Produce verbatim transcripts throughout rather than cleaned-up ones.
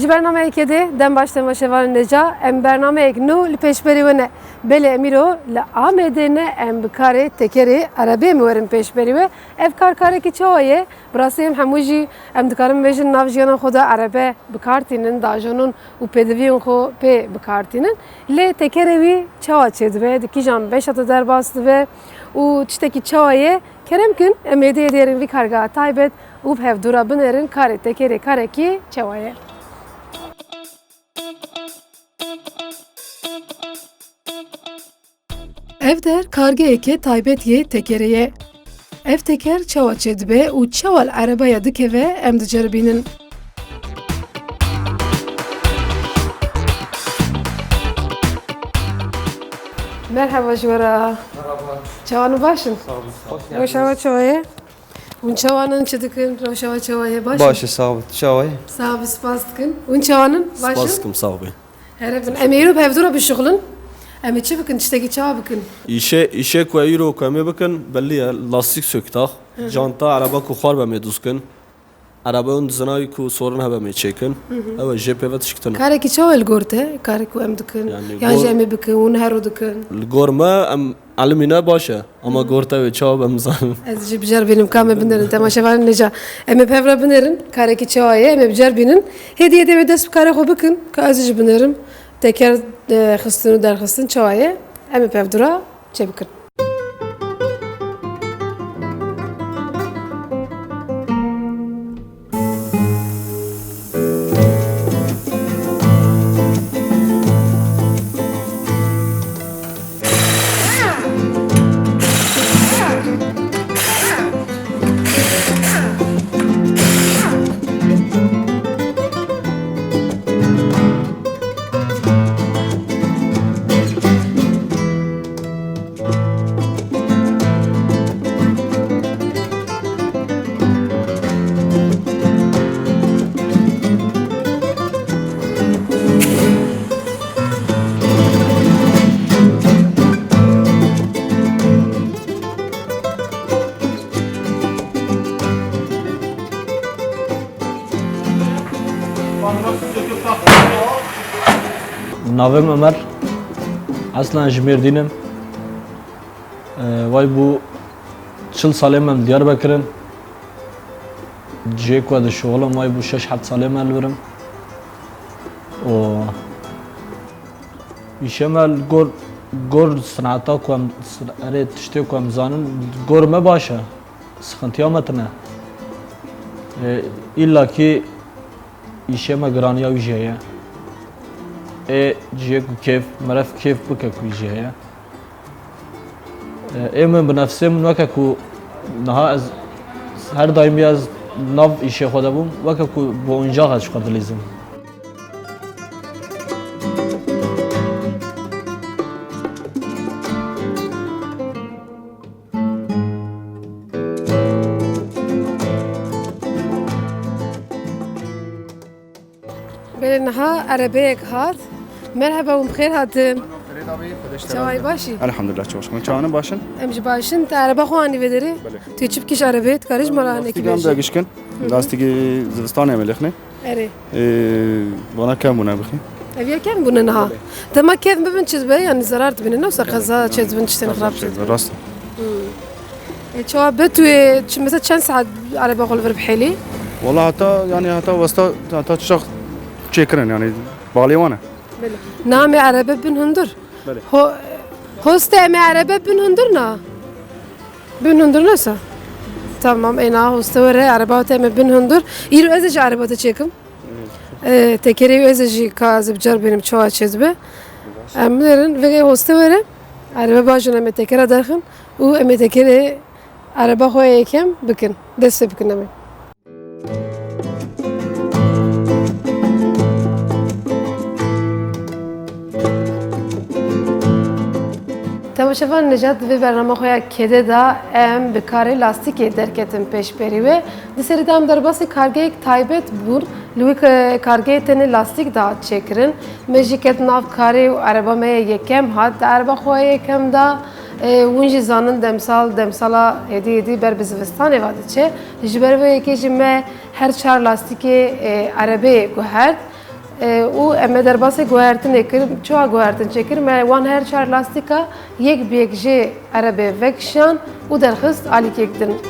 Ji bernameyekê dê dem baş temaşevanên hêja, em bernameyek nû li pêşberî we ne. Belê em îro li Amedê ne, em bi karê tekerê erebeyê em werin pêşberî we. Ev kar karekî çawa ye? Bi rastî em hemû jî em dikarin bêjin nav jiyana xwe de erebe bi kar tînin, dajonin û pêdiviyên xwe pê bi kar tînin. Lê tekerê wî çawa çêdibe, di kîjan beşa de derbas dibe û tiştekî çawa ye? Kerem kin, em êdî êdî herin vî kargeha taybet û bi hevdû re binêrin karê tekerê karekî çawa ye. Ev der kargeheke taybet yê tekerê ye. Ev teker çawa çêdibe û çawa li erebaya dikeve, em diceribînin. Merhaba ji we re. Merhaba. Çawan û baş in? Sağ olun, sağ olun. Rewşa we çawa ye? Hûn çawan in, çi dikin? Rewşa we çawa ye? Baş in? Baş e, sağ ol. Çawa ye? Sağ ol, spas dikin. Hûn çawan in? Baş in? Spas dikim, sağ ol. Here bin. Em ê îro bi hevdû re bişuxulin. Em ê çi bikin? Tiştekî çawa bikin? Îşe, îşe ku îro ku em ê bikin, belli ye. Lastik söktak, Hı hı. canta, ereba ku xwar be em ê dûz kin. Erebe hûn dizanayî ku sorin hebe em ê çêkin. Hı hı. Ew e jê pê ve tişk tune. Karekî çawa li gor te? Karê ku em dikin? Yani Yan gor- jî em ê bikin, hûn her ro dikin? Li gor me em elimîne baş e. Ama Hı hı. gor te wê çawa be em zanin. Ez jî bicer bînim ka me binêrin, temaşevanên hêja. Em ê bi hev re binêrin, karekî çawa ye, em ê bicer bînin. Hêdî hêdî em ê dest bi karê xwe bikin, ka ez jî binêrim. Teker, e, xistin û derxistin çawa ye, em ê bi hevdû re çêbikin. Navê min Ömer. Eslen ji Mêrdîn im. Ee, way bû çil salê min li Diyarbekir in. Cihê ku ez dişuxulim way bû şeş heft salê min li vir im. Û îşê me li gor, gor sineta ku em, erê tiştê ku em zanin, gor me baş e. Sıkıntıya me tine. E, illa ki îşê me giraniya wî jî heye. Ê cihê ku kêf, meriv kêf bike ku wî jî heye. E, ê min bi nefsê min weke ku niha ez her daîmî ez nav îşê xwe de bûm, weke ku bi oyuncak ez ji xwe dilîzim. Belê niha erebeyek hat. Merheba û bi xêr hatin. Çawayî başî? Elhamdulillah, çok şükür. Çawanî başin? Em jî başin. Te ereba xwe anî vê derê? Belê. Tu çi bikîş erebê? Dikarî ji me re hinekî Lastik em bêjî? Vegişkin. Hı hı. Lastikê zivistanê em lêxinê. Erê. Ee, bana kem bûne bixî. Ev ya kem bûne niha. Belê. Dema kem bibin çi dibe? Yanî zerar dibînin, ne wisa qeza çêdibin, tiştên xirab çêdibin. Rast. Hmm. E, çawa be tu ê, çi, mesela çend saet ereba xwe li vir bihêlî? Wala heta, yanî heta westa, heta çax çêkirin, yanî balê wan e. Belê. Namê erebe bin hundur. Belê. Ho-, hoste em ê erebe bin hundur na? Bin hundur nesa? Tamam, ê na hoste were, ereba te em ê bin hundur. Îro ez ê ji ereba te çêkim. Ee, tekerê wî ez ê jî ka ez ê bi car bînim çawa çêdibe. Em binêrin, vegê hoste were, erebe bajin em ê tekera derxin û em ê tekerê ereba xwe yê yekem bikin. Dest pê bikin em ê. Temaşevan, Necat di vê bernama xwe ya kêde de em bi karê lastîkê derketin pêşberî wê. Di serî de em derbasî kargehek taybet bûn. Li wî ke-, kargehê tenê lastîk dihat çêkirin. Me jî ket nav karê û ereba me yê yekem hat. Di ereba xwe ya yekem de, e, hûn jî zanin demsal, demsala hêdî hêdî ber bi zivistanê ve diçe. Ji ber vê yekê jî me her çar lastîkê, e, erebeyê guhert. E, û em me derbasê guhertinê kir. Çawa guhertin çêkir? Me wan her çar lastîka yek bi yek jê erebê vekişand û derxist alîkek din.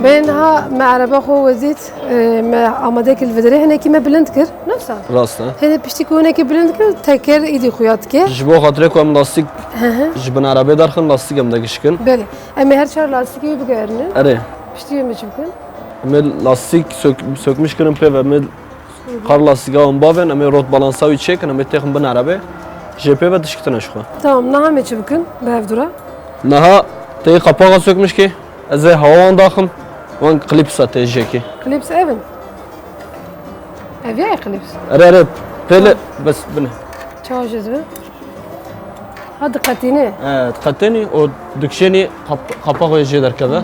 Bê niha me ereba xwe wezît, e, me amade kir li vê derê, hinekî me bilind kir. Ne wisa? Rast e. Hêdî piştî ku hinekî bilind kir, teker îdî xuya dike. Ji bo xatirê ku em lastîk Hı hı. ji bin erebê derxin, lastîk em de gişkin. Belê. Em ê her çar lastîkê wî bigerînin. Erê. Piştî wê me çi bikin? Em ê lastîk sök-, sökmüş kirin pê ve, em ê qar lastîka wan bavên, em ê rot balansa wî çêkin, em ê têxin bin erebê. Jê pê ve dişkitine ji xwe. Tamam, niha me çi bikin bi hevdû re? Niha tê qapaxa sökmüş kî, ez ê hewa wan daxim, wan klîpsa tê jêkî. Klîps ev in? Ev ya klîps? Erê, erê, pêle, bes bine. Çawa jê dibe? Ha, diqetîne. E, diqetênî û dikişênî qap-, qapaxê jê derkeve.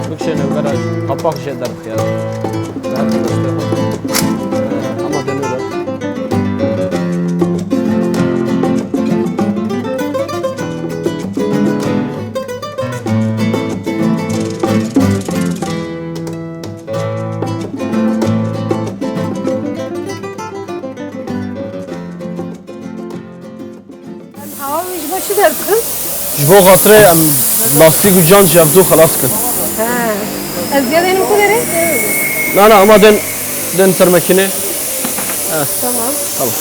Bikişêne vera qapax jê derxiya. Ama demir. Em hewa wî ji bo çi derdixin? Ji bo xatirê em lastîk û can ji hevdû xelas bikin. He. Ez ziyade enim kunerê? Na, na, ama den, den ser mekînê. He. Tamam. Tamam.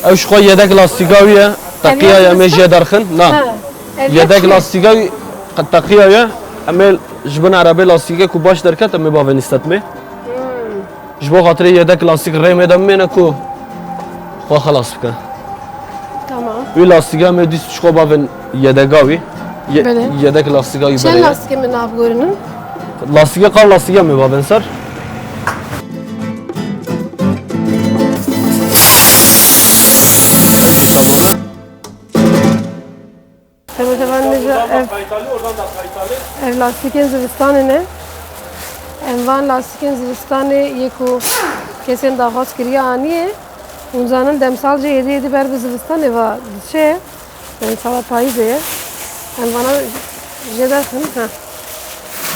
Ew ji xwe yedek lastîka wî ye. Teqiya ye, em ê jê derxin. Na. Ha. Yedek lastîka wî teqiya ye. Em ê ji bin erebê lastîkê ku baş derket, em ê bavên îstetmê. Hmm. Ji bo xatirê yedek lastîk rêmê de bimêne ku xwe xelas bike. Tamam. Wî lastîka me dîst ji xwe bavên yedeka wî. Ye-, Belê. Yedek lastîka wî Çend berê. Lastîkê min nabigurînin? Lastîkê qar lastîka me bavên ser. Temaşevanê ji ev, ev lastîkên zivistanê ne. Em van lastîkên zivistanê yê ku kesên daxwaz kiriye aniye. Hûn zanin demsal jî êdî êdî ber bi zivistanê ve diçe. Demsala payîzê ye. Em vana jê derxin. Ha.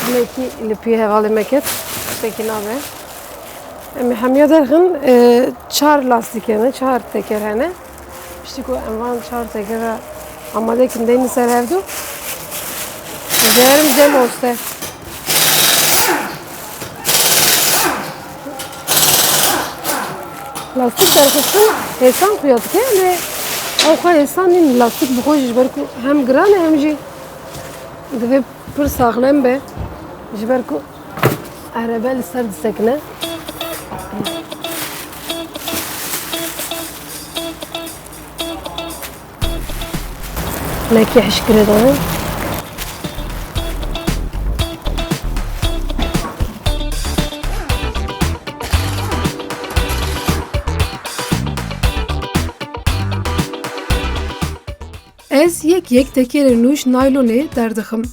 Hinekî li pî hevalê me ket. Tiştekî nabe. Em ê hemiya derxin, e, çar lastîk hene, çar teker hene. Piştî ku em van çar tekera amade kin deynin ser hevdû, diherin cem oste. Lastîk derxistin hêsan xuya dike, lê ew xwe hêsan nîn. Lastîk bi xwe jî, ji ber ku hem giran e hem jî divê pir saxlem be, ji ber ku erebe li ser disekine. Lekî hişkirê dane. Ez yek yek tekerên nû ji naylonê derdixim.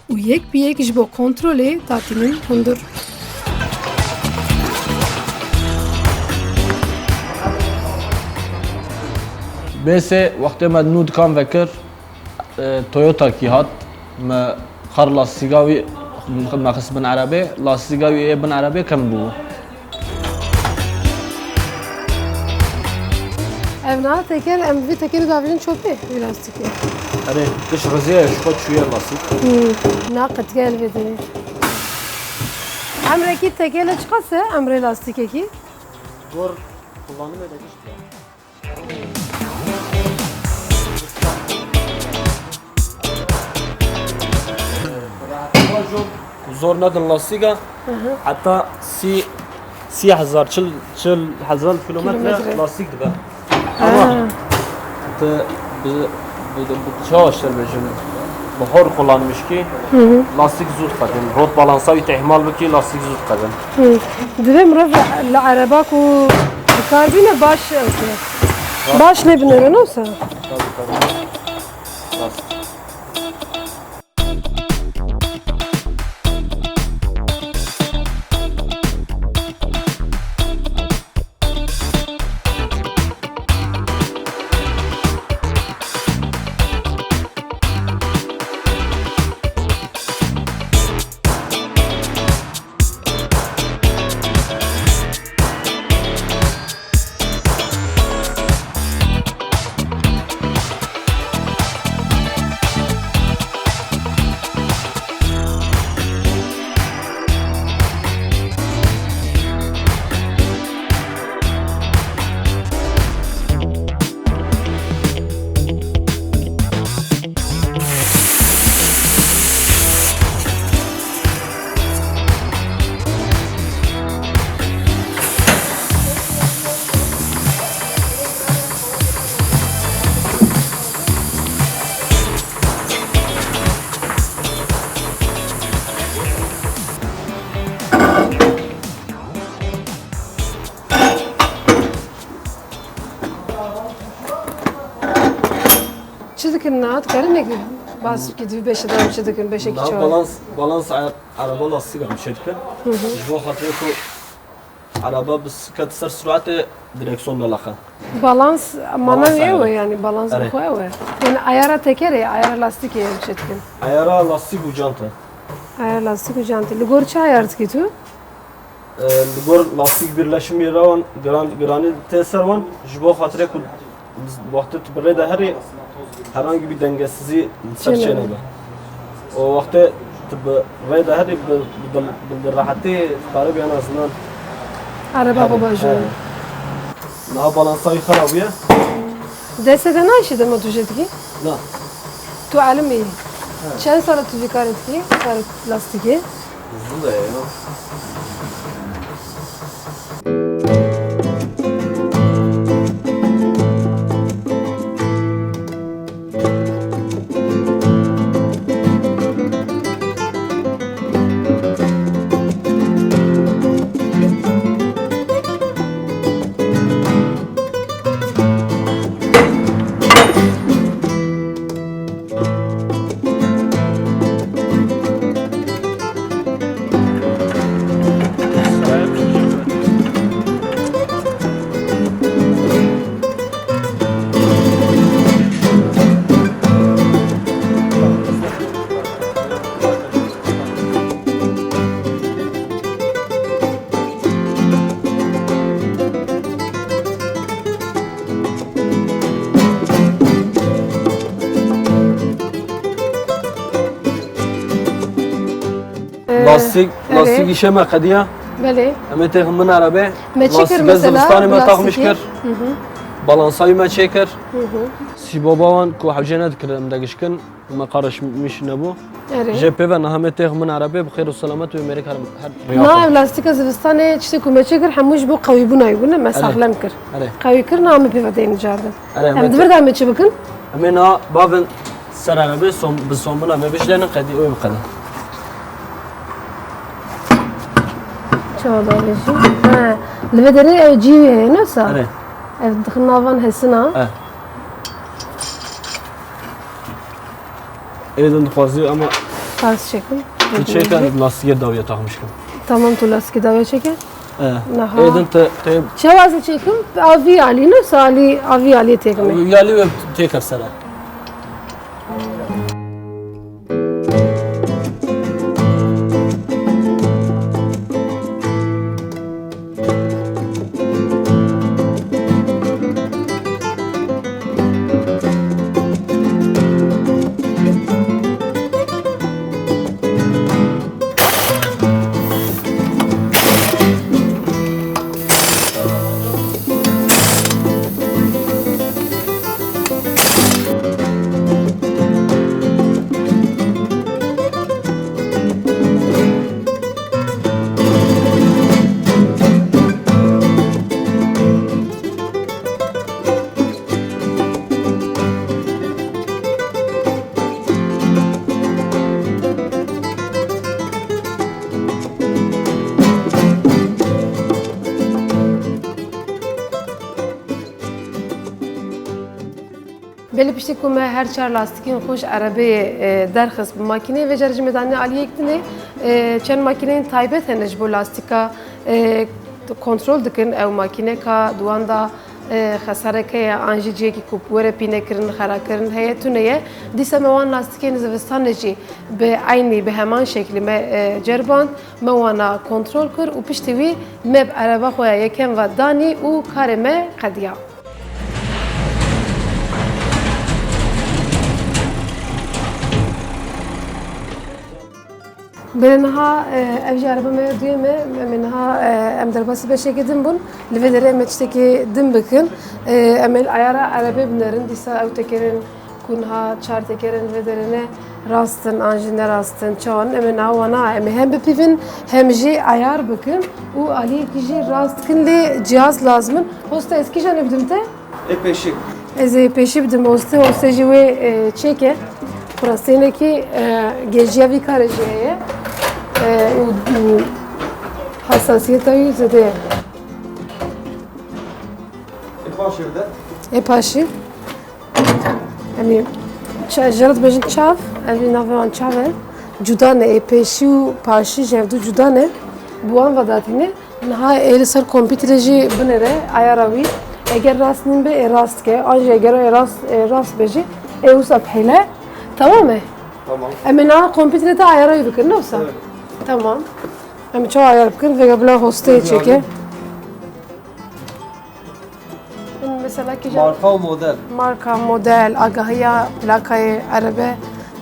Û yek bi yek ji bo kontrolê datînin hundir. Bêsê wextê me nû dikan vekir, e, Toyota kî hat, me xar lastîka wî me xist bin erebê, lastîka wî ê bin erebê kem bû. Ev niha teker, em vî tekerî davêjin çopê, vî lastîkê. Erê, giş rizî ye, ji xwe çûye lastîk. Hmm, na qetiye li vê derê. Emrekî tekerê çiqas e, emrê lastîkekî? Gor kullanimê de giş bûye. Zor nedin lastîka, Hı hı. heta sî, sî hezar, çil, çil hezar kilometre Kilometre. lastîk dibe. Ha. Ama tu bi, bi, bi, bi çawa şer bêjin? Bi hor kullanmış ki Hı hı. lastîk zû diqedin. Rot balansa wî tehmal bikî, lastîk zû diqedin. Hı. Divê mirov li ereba ku dikarbîne baş, baş lê binêre, ne wisa? Tabii, tabii. Rast. Niha dikarin nek bas bikî, di vî beşê de em çi dikin, beşekî Niha çawa? balans, balans a-, araba lastîk em çê dikin. Ji bo xatirê ku araba bis-, ket ser suratê direksiyon dalaxe. Balans, mana Balans wê ew e ayarı. yani, balans Erê. bi xwe ew e. Yani ayara tekerê, ayara lastîkê em çê dikin. Ayara lastîk û canta. Ayara lastîk û canta. Li gor çi ayar dikî tu? E, li gor lastîk birleşimê re wan giran, giranî tê ser wan, ji bo xatirê ku wextê tu bi rê de herî, herhangi bir dengesizî li ser Çênebe. çênebe. O wextê tu bi rê de herî bi, bi, bi, bi rehetî karibî en azından Araba herî, xwe bajû. he. Niha balansa wî xera bûye. Destê de nayşe dema tu jê dikî? Na. Tu elimî. He. Çend sala tu vî karê dikî? Kar lastîkê? Zû de ye ya. Ee, Lastîk, erê. lastîk îşe me qediya. Belê. Em ê têxin bin erebe. Me çi kir Lastîke mesela zivistanê me taxmîş lastîkê? kir. Hı hı. Balansayî me çêkir. Hı hı. Sîboba wan ku hewce nedikir em de gişkin, me qarişmiş nebû. Erê. Jê pê ve niha me têxin bin erebe, bi xêr û selamet wê mêrik her, her Na, ev lastîka zivistanê tiştê ku me çêkir hemû ji bo qewîbûna wî bûne, me Erê. saxlem kir. Erê. Qewî kir, niha me pê ve deynin cardin. Erê, Em me di vir de em ê çi bikin? Em ê niha bavin ser erebe, som-, bi sombina me bijdênin, qedî wê biqede. Çawa davêjî? He, li vê derê ev cî wî heye, ne wisa? Erê. Ev dixin navan hesina. He. Êdin dixwazî ama Ters çekim. tu çêke, lastikê dawiye taxmiş kim. Tamam, tu lastikê dawiye çeke. E, Naha. êdin te, te Çawa ez çekim? Avî alî, ne wisa alî, avî alî têkimê. Yalî wê têker sere. Belê piştî ku me her çar lastîkên xwe ji erebeyê, e, derxist bi makîneyê, vê carê jî me danîne aliyek dinê, e, çend makîneyên taybet hene ji bo lastîka, e, kontrol dikin. Ew makîne ka di wan de, e, xesarek heye an jî cihekî ku were pînekirin, xerakirin heye, tune ye. Dîsa me wan lastîkên zivistanê jî bi eynî, bi heman şeklî me, e, ceriband, me wana kontrol kir û piştî wî me bi ereba xwe ya yekem ve danî û karê me qediya. Belê niha, e, ev jî ereba me ya duyem e. Em ê niha, e, em derbasî beşekê din bûn. Li vê derê em ê tiştekî din bikin. E, em ê li ayara erebê binerin. Dîsa ew tekerên ku niha çar tekerên li vê derê ne rast in an jî ne rast in, çawa in, em ê niha wana, em ê hem bipîvin hem jî ayar bikin û aliyekî jî rast dikin, lê cihaz lazim in. Hosta, ez kîjan ê bidim te? Ê pêşî. Ez ê pêşî bidim ostê, ostê jî wê, e, çêke. Xurastênekî, e, gêjiya vî karê jî heye. E, û, û hesasiyeta wî zêde ye. Ê paşê bide. Ê paşî. Em ê Çi ez jê re dibêjin çav, ev jî navê wan çav e. Cuda ne, ê pêşî û paşî ji hevdu cuda ne. Bi wan ve datîne. Niha ê li ser kompîterê jî binêre ayara wî. Eger rast nîn be, ê rast ke. An jî eger ê rast, ê rast be jî, ê wisa pêle. Tamam e? Tamam. Em ê niha kompîterê te ayara wî bikin, ne wisa? Evet. Tamam. Em çawa ayar bikin? Vêga bila hosteyê çêke. Mesela kîjan? Marka û model. Marka, model, agahiya plakayê erebe,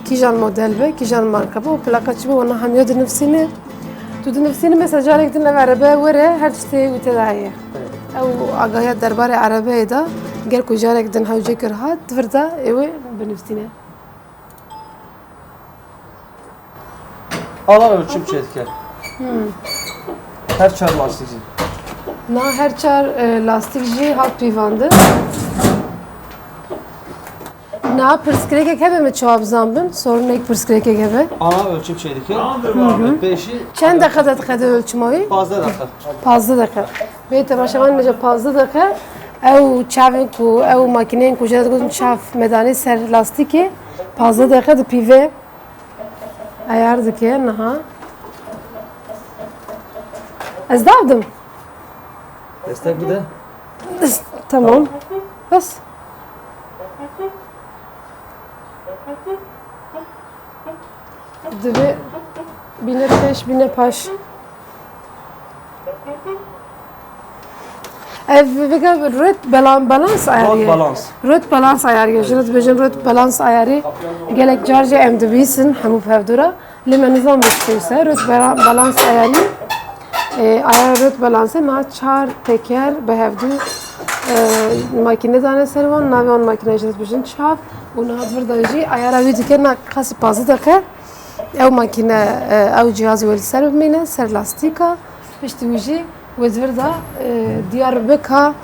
kîjan model be, kîjan marka be û plaka çi be, wana hemiya dinivîsîne. Tu dinivîsîne mesela carek din ev erebe were, her tiştê wî tê de heye. Evet. Ew agahiya derbarê erebeyê de, ger ku carek din hewce kir hat, di vir de ê wê binivîsîne. Alan ölçüm çêdike. Hmm. Her çar lastîk jî. Na her çar, e, lastîk jî hat pîvandin. Na pirsgirêkek hebe me çawa bizanbin? Sorinek pirsgirêkek hebe. Alan ölçüm çêdike. Hı hı. Pêşî. Çend deqe de dixede ölçüma wî? Pazdeh deqe. Pazdeh deqe. Bê temaşevan bêje pazdeh deqe. Ew çavên ku, ew makîneyên ku jê re digotin çav medanê ser lastîkê, pazdeh deqe di pîvê. Ayar dike niha. Ez dav dim. Destek bide. Tamam. Bes. Divê bîne pêş, bîne paş. Ev vêga rot balan-, balans ayarî ye. Rot balans. Rot balans ayarî ye. Ji rot bêjin rot balans ayarî. Gelek car jî em dibîsin hemû bi hevdû re. Lê me nizam bistî se. Rot bela-, balans ayarî. E, ayara rot balansê niha çar teker bi hevdû, e, makîne dane ser wan. Navê wan makîne ji rot bêjin çav. Û niha di vir de jî ayara wî dike na qasî pazdeh deqe. Ew makîne, e, ew cihazê wê li ser bimîne, ser lastîka. Piştî wî jî wê di vir de, e, diyar bika,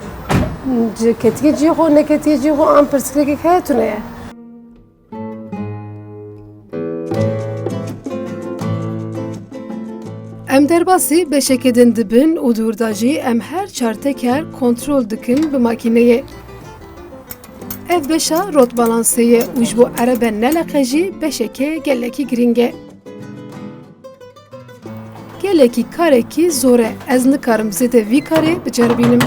ci-, ketiye cihê xwe, neketiye cihê xwe, an pirsgirêkek heye tune ye. Em derbasî beşeke din dibin û di wir de jî em her çar teker kontrol dikin bi makîneyê. Ev beşa rot balansê ye û ji bo erebe neleqe jî beşeke gelekî girîng e. Gelekî karekî zor e. Ez nikarim zêde vî karê biceribînim.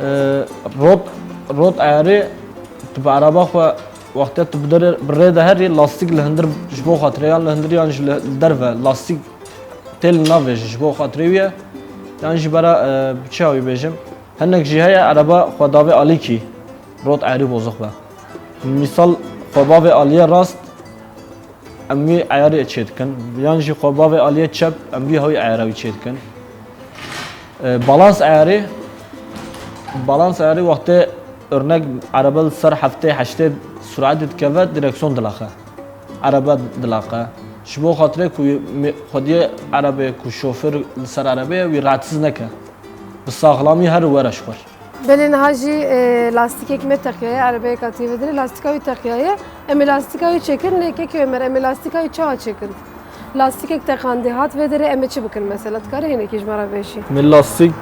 Ee, rot, rot ayarê tu bi araba xwe wextê tu bi derê, bi rê de herî lastîk li hundir ji bo xatirê yan li hundir yan jî li, li derve lastîk tê li nav vêjî ji bo xatirê wî ye. Yan jî bera, e, bi çi wî bêjim? Hinek jî heye araba xwe davê alîkî rot ayarî bozuk be. Mîsal xwe bavê aliyê rast em wî eyarê çê dikin. Yan jî xwe bavê aliyê çep, em wî hawî eyara wî çê dikin. E, balans eyarê, balans eyarê wextê örnek erebe li ser heftê heştê suratê dikeve, direksiyon dilaxe. Erebe dilaxe. Ji bo xatirê ku mê-, xwediyê erebeyê, ku şofêr li ser erebeyê wî rahatsiz neke. Bi saxlamî her were ji xwe. Belê niha jî, e, lastîkek me teqiyaye, erebeyeka tê vê dirê, lastîka wî teqiyaye. Em ê lastîka wî çêkin, lê kekê Ömer, em ê lastîka wî çawa çêkin? Lastîkek teqandî hat vê dirê, em ê çi bikin mesela? Dikare hinekî ji me re bêjî? Em ê lastîk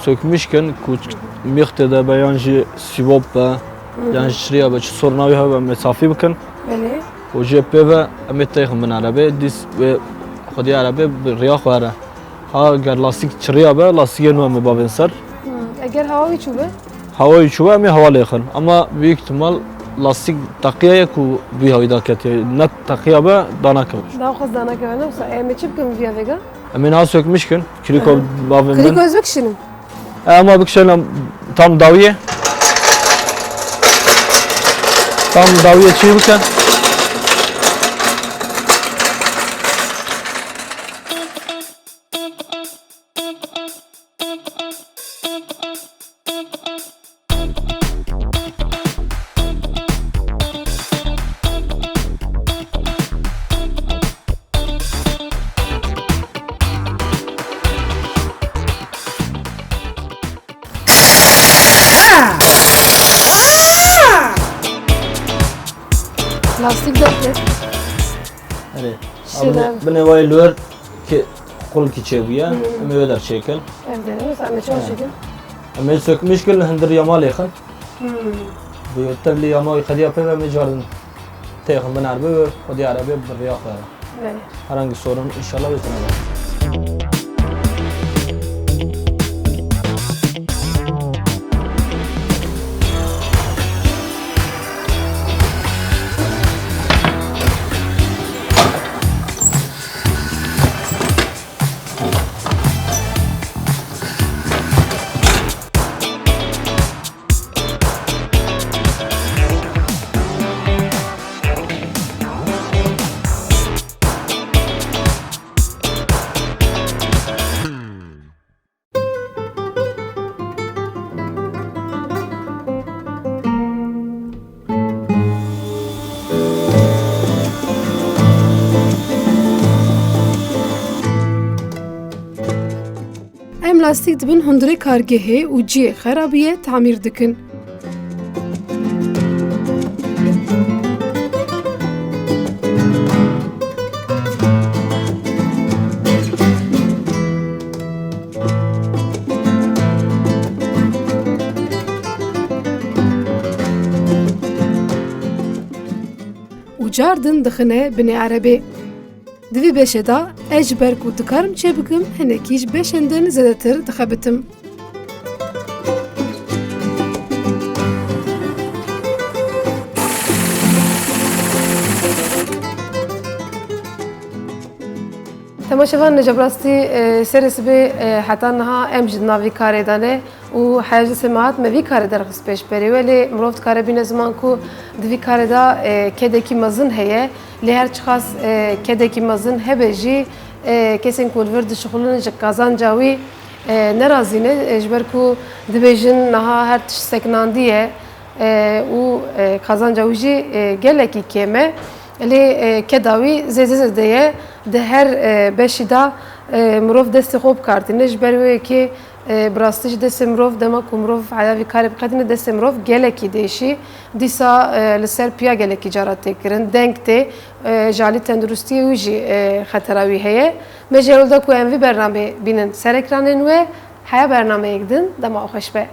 sökmüş kin, ku mîx tê de be, yan jî sîvop be, Hı hı. yan jî çiriya be, çi sorna wî hebe, em ê safî bikin. Belê. Û jê pê ve em ê têxin bin erebê, dîs wê xwedî erebê bi riya xwe here. Ha, ger lastîk çiriya be, lastîkê nû em ê bavên ser. Hmm, eger hewa wî çûbe? Hewa wî çûbe, em ê hewa lêxin. Ama büyük ihtimal lastîk teqiya ye ku bi hawî daketiye. Ne teqiya be, danakeve. Daha xwest danakeve, ne wisa? Em ê çi bikin viya vêga? Em ê niha sökmüş kin. Krîko Aha. bavên bin. Krîko ez bikişînim. E, ama bikişînim tam dawiye. Tam dawiye çî bike. Lastîk derket. Erê. Şêle. Binê, binê wayê li wer ki qulkî çêbûye. Hmm. Em ê wê derçêkin. Ev de, em ê çawa çêkin? Em ê sökmîş kir, li hundir ya malê xin. Hmm. Bi tevlî ya malê qediya pê ve em ê cardin têxin bin erebê ve xwedî erebê bi riya xwe re. Belê. Herhangi sorun inşallah wê tine be. Em lastîk dibin hundirê kargehê û cihê xerabiyê tamîr dikin. Û cardin dixine binê erebê. Di vî beşê de ez ji ber ku dikarim çêbikim, hinekî ji beşên din zêdetir dixebitim. Temaşevan, ji rastî, e, serê sibê, e, heta niha em jî di nav vî karê de ne û heya ji semahat me vî karê derxist pêş berê we, lê mirov dikare bîne ziman ku di vî karê de, e, kedekî mezin heye. Lê her çiqas, e, kedekî mezin hebe jî, e, kesên ku li vir dişixulin ji kazanca wî, e, nerazî ne, e, ji ber ku dibêjin niha her tişt sekinandiye, e, û, e, kazanca wî jî, e, gelekî kêm e. Lê, e, keda wî zêde zêde ye. Di her, e, beşî de, e, mirov destê xwe bi kar tîne. Ji ber wê yekê, e, bi rastî jî destê mirov, dema ku mirov heya vî karê biqedîne, destê mirov gelekî diêşî. Dîsa, e, li ser piya gelekî cara tê kirin, deng tê, e, ji alî tenduristiyê wî jî, e, xetera wî heye. Me ji hewl da ku em vî bernameyê bînin ser ekranên we, heya bernameyek din, dema we xweş be.